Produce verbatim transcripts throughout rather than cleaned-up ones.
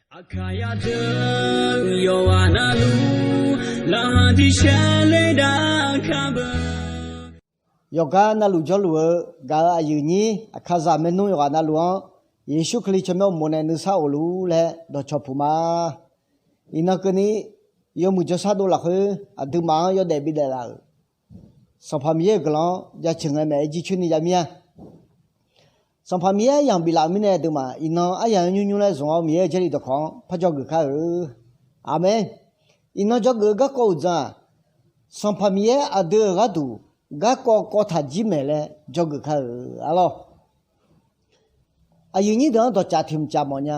Aqkaq yadeuq yawqghaq navluf laqkhaq tiqshar ler dav kar beu. Yawqgar navluf jawrluf-eu gaq-euq aqyuif nyir Aqkaqzaq maernmr yawqghaq navluf-anr, Yeqsur Kali tsawrmyanr uqmov nae nuisar of luf laer dawqcawq puq ma. Iqnan keuvni yawmuiq jawrshar dov lafkhoer aqduimaf-anr yawdaef bidaef laf-euq Sanqpaq Miqyaer-euq guiqlanq-anr jaceuq ngae maeq-aer jircoer ni yamir-a. Sanqpaq Miqyaer aryamq biflaf-euq mirnae aqduimaf iqnan aryamq-anr nymr nymr laer zmq-awr Miqyaer-euq Jarlif dawqkawq-anr par dzawgeuf kar-eu. Aqmeq. Iqnan dzawgeuf-eu garkawv uqdzan-aq, Sanqpaq Miqyaer aqdui-euq gharduq garkawv kawv taq jir maeq laer dzawgeuf kar-eu arlawr. Aqyuif nyir deuq-anr dawqcaf tiq mqcaf mawf nya.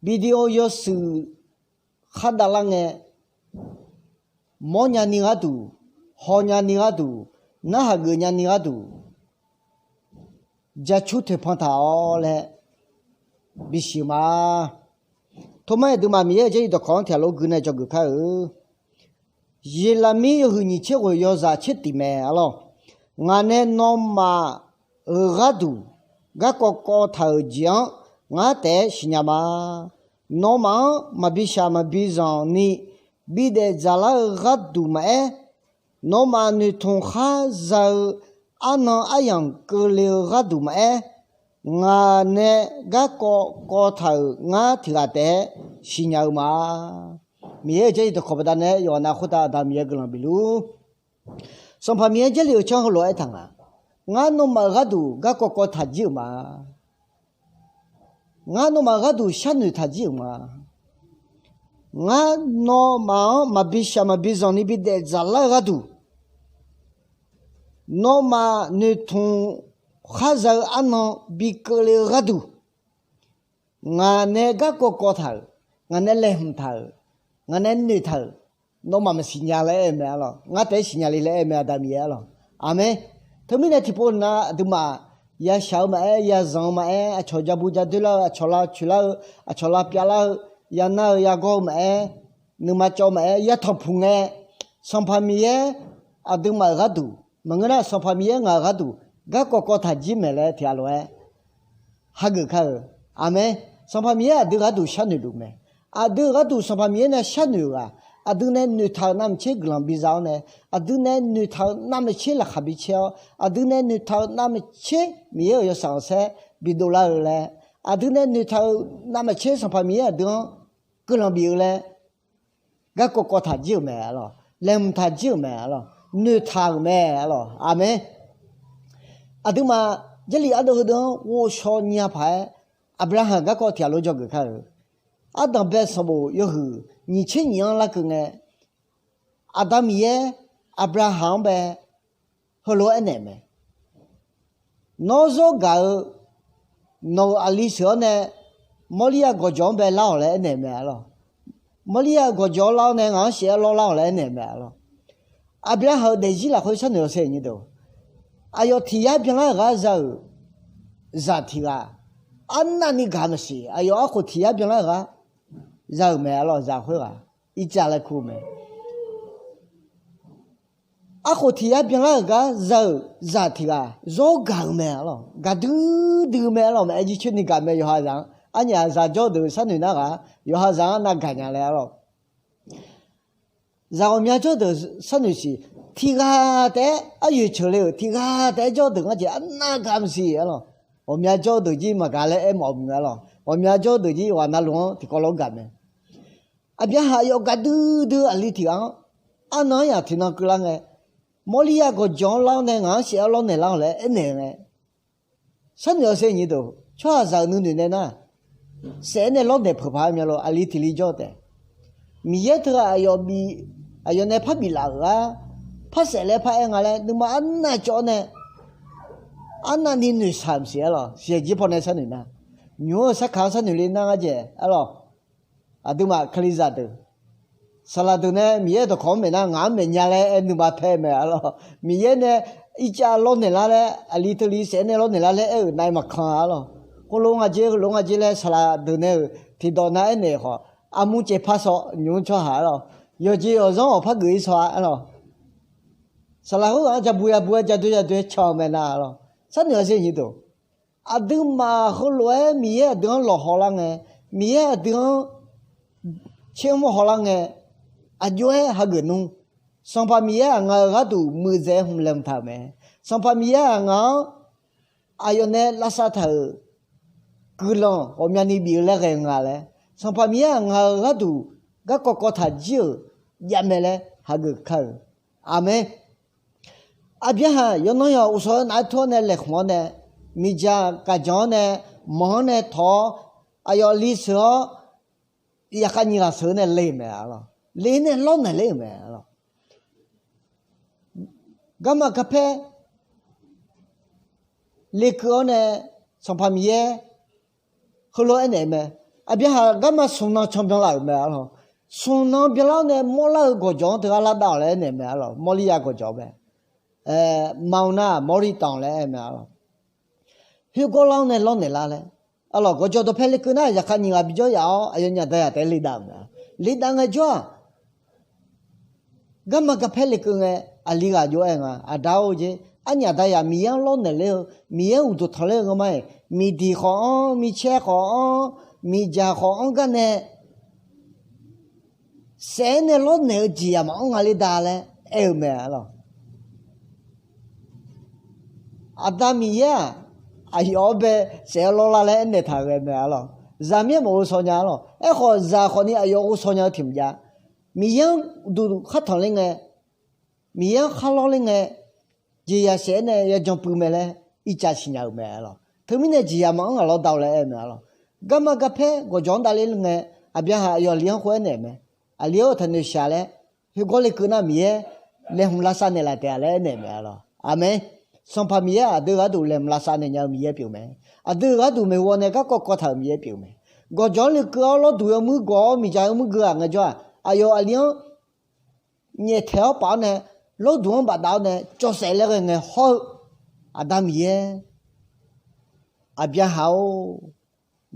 Video yawshuif khar davlar ngae, mawr nyani gharduq, haw nyani gharduq, narhaq geuf nyani gharduq, jacur toeqpan taq-awr laer bisiq ma. Tormar aqduimaf Miqyaer-euq Jarlif dawqkawq-anr tiq ghaq lof gui nae dzawgeuf kar-eu. Yeqlaqmir yawhuiq nyiq tser ghoeq yawzaq tser tiq mae arlawr. Ngaq nae nawmaf-euq gharduq garkawv kawv taq-euq jeq-anr ngar taef-aer siqnya ma. Nawmaf-anr maqbi shaq maqbi zanq ni bidaef dzaqlar-eu gharduq maqaer, nawmaf noeqtmq khar za-eu arnan aryamq keuvle-eu gharduq maqaer, ngaq nae garkawv kawv taq-euq ngar tiq ghaq taef-aer siqnya-eu ma. Miqyaer-euq Jarlif dawqkawq baqdanae yawqghaq nav khoertav Aqda Miqyaer guiqlanq bifluf. Sanqpaq Miqyaer Jarlif-euq tsanr heulof-aer aertaq nga, ngar nawmaf-euq gharduq garkawv kawv taq jir-euq ma. Ngar nawmaf-euq gharduq sharnoeq taq jir-euq ma. Ngar nawmaf-anr maqbi shaq maqbi zanq ni bidaef dzaqlar-eu gharduq, nawmaf noeqtmq khar za-eu arnan bi keuvle-eu gharduq, ngaq nae garkawv kawv taq-euq, ngaq nae laeqhmq taq-euq, ngaq nae noeqtaq-euq, nawmaf maqsiq nya laer aer-eu mae arlawr. Ngar taef-aer siqnya le laer aer-eu mae, Aqda Miqyaer arlawr. Aqmeq. Teumirnae tiqpov na aqduimaf yashaq-eu maqaer, yazanq-eu maqaer, aqcawq ja bu ja doerlar-eu, aqcawq lavcoeq lar-eu, aqcawq lavpyav lar-eu, yanar-eu yagawr-eu maqaer, nuima cawv-eu maqaer, yatanq puq ngae, Sanqpaq Miqyaer aqduimaf-euq gharduq maqngeur nar, Sanqpaq Miqyaer ngaq-euq gharduq garkawv kawv taq jir maeq laer tiq ghaq lof-aer hageuf kar-eu. Aqmeq. Sanqpaq Miqyaer aqdui gharduq sharnoeq luf mae. Aqdui-euq gharduq Sanqpaq Miqyaer nae sharnoeq-euq ghaq, aqdui nae noeqtaq-euq navmaqtser guiqlanq biza-awr nae, aqdui nae noeqtaq-euq navmaqtser laqkhaq bicaer-awr, aqdui nae noeqtaq-euq navmaqtser Miqyaer-euq yawshaq khanqsaer bidov lar-eu laer, aqdui nae noeqtaq-euq navmaqtser Sanqpaq Miqyaer aqdui-anr guiqlanq bif-eu laer, garkawv kawv taq jir-euq mae arlawr. Laeqhmq taq jir-euq mae arlawr. Noeqtaq-euq mae arlawr. Aqmeq. Aqduimaf Jarlif ardeuv heudeuq-anr ghovshaw nya paq-aer, Aqbyaqhaq-euq garkawv tiq ghaq lof dzawgeuf kar-eu. Ardanq bae sanqbof yawhuiq nyiq tser nyiq-anr larkeuv ngae, Aqda Miqyaer Aqbyaqhaq-anr bae heulof-aer aernaeq mae. Nawr zawr gaq-eu nawq-euq aqli sheuq-awr nae, Mawrliya gawqjawq-anr bae lar-awq laer aernaeq mae arlawr. Mawrliya-euq gawqjawq-anr lar-awr nae ngaq-anr shaef-aer lawr lar-awq laer aernaeq mae arlawr. Aqbyaqhaq-euq daefzir lafkhoer sharnoeq-awr sher nyir deuq, aqyawf tiq yar byanlar-euq gar za-euq zaq tiq ghaq arnavni gaq maqsiq. Aqyawf arkhof tiq yar byanlar-euq gar za-euq mae arlawr. Zaq khoerghaq Irtsav laer kur-eu mae. Arkhof tiq yar byanlar-euq gar za-euq zaq tiq ghaq zawr gaq-euq mae arlawr. Gaqdui dui mae arlawr. Maqaer jircoer ni gaq mae yawqha zaq-anr. Arnyaf zaq jawr deuq sharnoeq nar ghaq, yawqha zaq-anr nav gaq nya laer arlawr. Zaq ghawqmya jawr deuq sharnoeq siq. Tiq ghaq taef-aer aryoeq ceuq le-euq tiq ghaq taef-aer jawr deuq ngar jeq arnav gaq maqsiq arlawr. Ghawqmya jawr deuq jir maqgaq laer aer mawf-eu maqngeur arlawr. Ghawqmya jawr deuq jir yawqghaq navluf-anr tiqkawv lof-aer gaq mae. Aqbyaqhaq yawf gaqdui dui aqli tiq ghaq-anr arnan-anr yaq tiqnan keuvlar ngae, Mawrliya gawqjawq-anr lar-awr nae ngaq-anr shaef-aer lawrnaeq lar-awq laer aernaeq-eu ngae, sharnoeq-awr sher nyir deuq, tsawrhaqzaq-euq nuinoeq nae nar, saef-aer nae lawrnaeq peuq paq-aer mya lof aqli tiq li jawr-eu taef. Miqyaer teughaq aqyawf nae par biflaf-euq gar, par saef laer par aer nga laer nuima arnav cawv-awr nae, arnavni noeqshaq maqsiq arlawr. Siqyaeq jir pawnae sharnoeq nar, nymq-mr-eu sarkaq-anr sharnoeq le nar ngar jeq arlawr. Aqduimaf kalizaq deuq, saqlaq deuq nae Miqyaer dawqkawq-anr maeq nar ngaq-anr maeq nya laer aer nuima paer mae arlawr. Miqyaer nae Irtsav lawrnaeq lar laer, aqli teu li saef-aer nae lawrnaeq lar laer aer-euq nav-aer maqkan arlawr. Khoerlof nga jer heulof nga jer laer saqlaq deuq nae-euq tiqdawq nav aernaeq khawf, armur caev par saw nymq-mr tsawrhaq arlawr. Yawqjeq yawqzanr awq par geuf-ir saw-a arlawr. Saqlaq khoerghaq-anr ja bu ya bu-aer ja doer ja doer-aer can-eu mae nar arlawr. Sharnoeq-awr sher nyir deuq, aqduimaf heulof-aer Miqyaer aqdui-anr lawqhaw lar ngae, Miqyaer aqdui-anr tser mr hawlar ngae, aqjox-aer hageuf nmr. Sanqpaq Miqyaer-aq, ngaq-euq gharduq muiqdzaeq-aer hmq laeqhmq taq-euq mae. Sanqpaq Miqyaer-aq, ngaq-anr aqyawf nae lavsav taq-euq guiqlanq ghawqmyani bif-eu laer ghae-eu nga laer, Sanqpaq Miqyaer-aq, ngaq-euq gharduq garkawv kawv taq jir-euq javmae laer hageuf kar-euq. Aqmeq. Aqbyaqhaq yawqnan yawq uqshawq-eu naf-aer tur-awr nae laeqhmq-awr nae, miqdzaq gaqjanq-anr nae, manq-anr nae tawq-awr, aqyawf li sheuq-awr, yaqkhav nyiq ghaq sheuq-eu nae le-euq mae arlawq. Le nae lawrnaeq ler-euq mae arlawq. Garma garpaer lekeuv-awr nae, Sanqpaq Miqyaer heulof-aer aernaeq-eu mae. Aqbyaqhaq garma smq nan can byanlar-euq mae arlawq. Smq nan byanlar-awr nae mawrlar-eu gawqjawq-anr teughaq lar dav-awq laer aernaeq-eu mae arlawq. Mawrlir ya gawqjawq mae. Maqawq nar mawrlir tanq laer aer-eu mae arlawq. Khoergawr lar-awr nae lawrnaeq lar laer arlawq. Gawqjawq dawqpae lekeuv nar yaqkhav nyiq ghaq bijawr yaf-awr aqyawfnyaf dazaq taef-aer ledav-euq mae. Ledav ngaejawr-aq, garma garpaer lekeuv ngae, aqli ghaq jov-aer nga, aqda-or jeq, arnyaf dazaq Miqyaer-anr lawrnaeq ler-eu, Miqyaer-anr uqduq tanqler-eu ngamar-iq, miqdiq khawf-anr, micaer khawf-anr, miqdzaq khawf-anr gar nae saef-aer nae lawrnaeq-eu jeqzaq maqanr nga ler da laer aer-eu mae arlawq. Aqda Miqyaer-aq, aqyawf-anr bae saef-aer lawrlar laer aernaeq taq-euq ghae mae arlawq. Zaqmir-aer maqghov shaw nya arlawq. Aerkhawf zaq khawfni aqyawf ghovshaw nya-eu tiq mq jav. Miqyaer-anr duq khar tanq ler ngae, Miqyaer-anr khar lawr ler ngae, jeqzaq saef-aer nae yajan puiv mae laer ircav siqnya-euq mae arlawq. Teumirnae jeqzaq maqanr ghaq lawr dav laer aer-eu mae arlawq. Garma garpaer gawqjawq-anr davler ngae, aqbyaqhaq aqyawf aqli-anr khoer aernaeq mae. Aqli-or, taqnoeq shaq laer, khoergawr lekeuv nar Miqyaer laeqhmq lavsav naeqlaf taef-a laer aernaeq mae arlawq. Aqmeq. Sanqpaq Miqyaer aqdui gharduq laeqhmq lavsav naeq nya-eu Miqyaer pyeuf mae. Aqdui gharduq maeqhu-awr nae garkawv kawv taq-euq Miqyaer pyeuf mae. Gawqjawq-anr lekeuv-awr lawrduq yawmuir gawq-awr miqdzaq yawmuir geu-aq ngaejawr-aq, aqyawf aqli-anr nyaeftaeq-awr paf-awr nae, lawrduq-anr bafdav-awr nae cawv saef laer ghae ngae hawr-eu, Aqda Miqyaer, Aqbyaqhaq-or,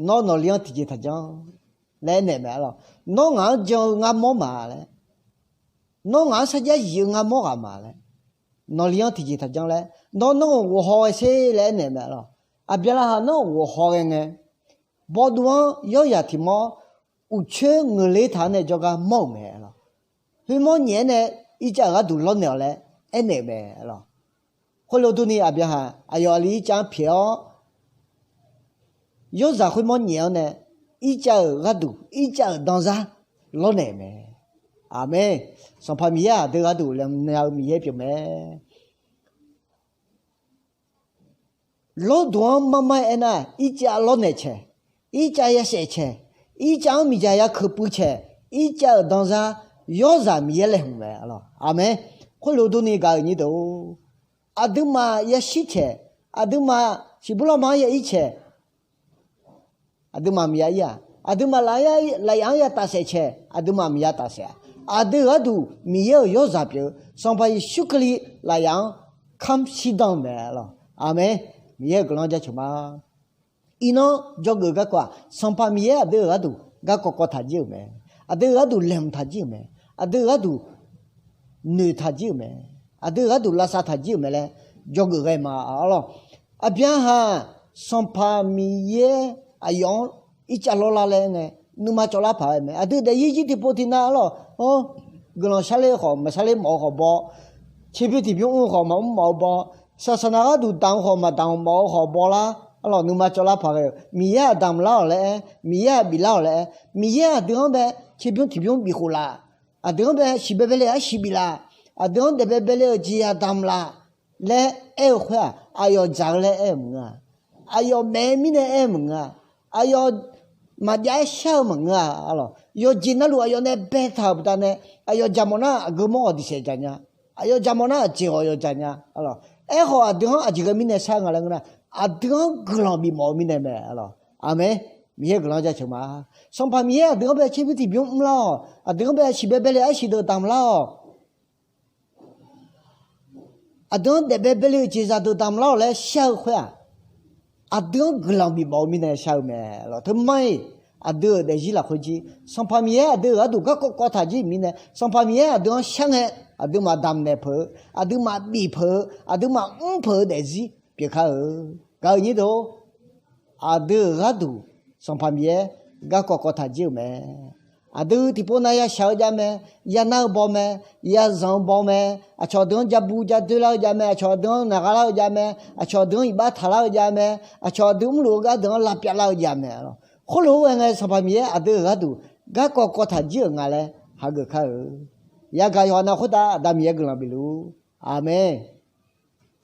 nawr nawqli-anr tiqjeq taqjanr laer aernaeq mae arlawq. Nawr ngaq-anr jan-eu ngar mawr ma laer, nawr ngaq-anr sarjax zif-eu ngar mawr ghaq ma laer, nawqli-anr tiqjeq taqjanr laer, nawr nawr-euq ghofhaw ghae sher laer aernaeq mae arlawq. Aqbyaqhaq nawr-euq ghofhaw ghae ngae, bawduv-anr yawrzaq tiq mawr uqcoer ngeuqler taq-anr nae jawrgar mawr-euq mae arlawq. Khoermawr nyaef-aer nae ircav-euq gharduq lawrnaeq-awq laer aernaeq-euq mae arlawq. Khoerlof durni Aqbyaqhaq aqyawf aqli ircav-anr pyaeq-awr, yawrzaq khoermawr nyaef-awr nae ircav-euq gharduq ircav-euq danzar lawrnaeq-euq mae. Aqmeq. Sanqpaq Miqyaer aqdui gharduq laeqhmq nya-eu Miqyaer pyeuf mae. Lawrduq-anr marmar-aer aernar, ircav lawrnaeq caeq, ircav yasaef caeq, ircav-anr miqdzaq yakeuq puiv caeq, ircav-euq danzar yawrzaq Miqyaer laeqhmq mae arlawq. Aqmeq. Khoerlof durni gaq-euq nyir deuq-or, aqduimaf yashir caeq, aqduimaf siqbur lawrma-anr ya ir caeq, aqduimaf maqya ir-aq, aqduimaf lafyaf-anr ya tafsaef caeq, aqduimaf maqya tafsaef-aq, aqdui gharduq Miqyaer-euq yawrzaq pyeuf-eu Sanqpaq Yeqsur Kali lafyaf-anr kamq shirdan-eu mae arlawq. Aqmeq. Miqyaer-euq guiqlanq jaceuq ma. Iqnan jawrgeuf garkawv-aq, Sanqpaq Miqyaer aqdui-euq gharduq garkawv kawv taqjir-euq mae. Aqdui-euq gharduq laeqhmq taqjir-euq mae. Aqdui-euq gharduq noeq taqjir-euq mae. Aqdui-euq gharduq lavsav taqjir-euq mae laer jawrgeuf ghae ma arlawq. Aqbyaqhaq Sanqpaq Miqyaer aqyawf-anr ircav lawrlar laer ngae, nuima cawvlar paq-aer mae. Aqdui daefzir jir tiqpov tiqnav arlawq, guiqlanq sharler-eu khawf maqsharler mawf-eu khawf baw, tserbymr tiqbymr mr-eu khawf maqmr mawf-eu baw, saqsaqnav gharduq damq-eu khawf maqdamq mawf-eu khawf bawlar arlawq, nuima cawvlar paq ghae-euq Miqyaer-aq damq lar-awq laer aer, Miqyaer-aq biflar-awq laer aer, Miqyaer aqdui-anr bae tserbymr tiqbymr bifkhof laf, aqdui-anr bae siqbae bae le arsiq bif laf, aqdui-anr daefbae bae le-euq jeqzaq damq laf laer aer-eu khoer-aq, aqyawf dzaq-eu laer aer-eu maqngeur-a. Aqyawf maeq-eu mirnae aer-eu maqngeur-a. Aqyawf maqjav-aer shar-eu maqngeur-a arlawq. Yawqjeq navluf aqyawf nae baetaq-euq baqdanae, aqyawf jaqmawf nar aqgeu mawr ghawq diqsaef dzaq nya. Aqyawf jaqmawf nar aqjeq ghawq yawf dzaq nya arlawq. Aerkhawf aqdui-anr aqjeq ghae mirnae shar nga laer ngeur nar, aqdui-anr guiqlanq bifmawf-eu mirnae mae arlawq. Aqmeq. Miqyaer guiqlanq jaceuq ma. Sanqpaq Miqyaer aqdui-anr bae tserbymr tiqbymr mrlar-awq. Aqdui-anr bae siqbae bae le arsiq deuq damq lar-awq. Aqdui-anr daefbae bae le-euq jeqzaq deuq damq lar-awq laer shar-eu khoer-aq, aqdui-anr guiqlanq bifmawf-eu mirnae shar-eu mae lawq. Teumanr-iq, aqdui-euq daefzir lafkhoer jir Sanqpaq Miqyaer aqdui-euq gharduq garkawv kawv taq jir-euq mirnae, Sanqpaq Miqyaer aqdui-anr shar ngae, aqduimaf damqnaeq peuq-eu, aqduimaf bif peuq-eu, aqduimaf mr peuq-eu daefzir pyeuf kar-eu. Gaq-euq nyir deuq-or, aqdui-euq gharduq Sanqpaq Miqyaer garkawv kawv taq jir-euq mae. Aqdui tiqpov nav yashaq-eu jav mae, yanar-eu baw mae, yazanq-eu baw mae, aqcawq aqdui-anr jabu jadoer lar-eu jav mae, aqcawq aqdui-anr naqgha lar-eu jav mae, aqcawq aqdui-anr iqbax taqlar-eu jav mae, aqcawq aqdui mrluf-eu gharduq-anr lavpyav lar-eu jav mae. Khoerlof-aer ghae ngae, Sanqpaq Miqyaer aqdui-euq gharduq garkawv kawv taq jir-euq nga laer hageuf kar-eu. Yagaq yawqha nav khoertav Aqda Miqyaer guiqlanq bifluf-ur. Aqmeq.